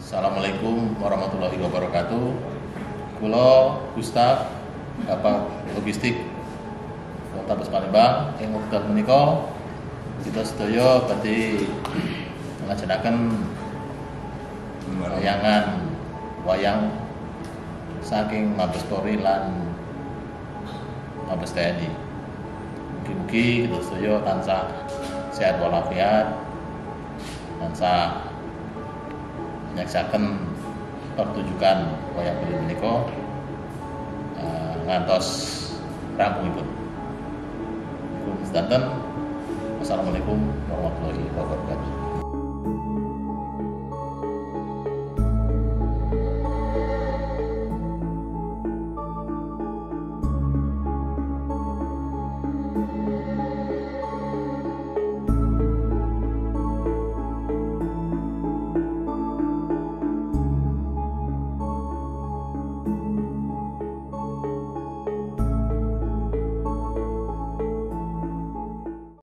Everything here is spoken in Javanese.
Assalamualaikum warahmatullahi wabarakatuh. Kula Gustaf, Bapak Logistik Poltabes Palembang. Ing wekdal menika kita sedaya badhe nglajengaken wayangan wayang saking Mabes Polri lan Mabes TNI. Mugi-mugi kita sedaya tansah sehat walafiat, tansah menyaksikan pertunjukan wayang kulit menika ngantos rampungipun. Pun sedanten. Wassalamualaikum warahmatullahi wabarakatuh.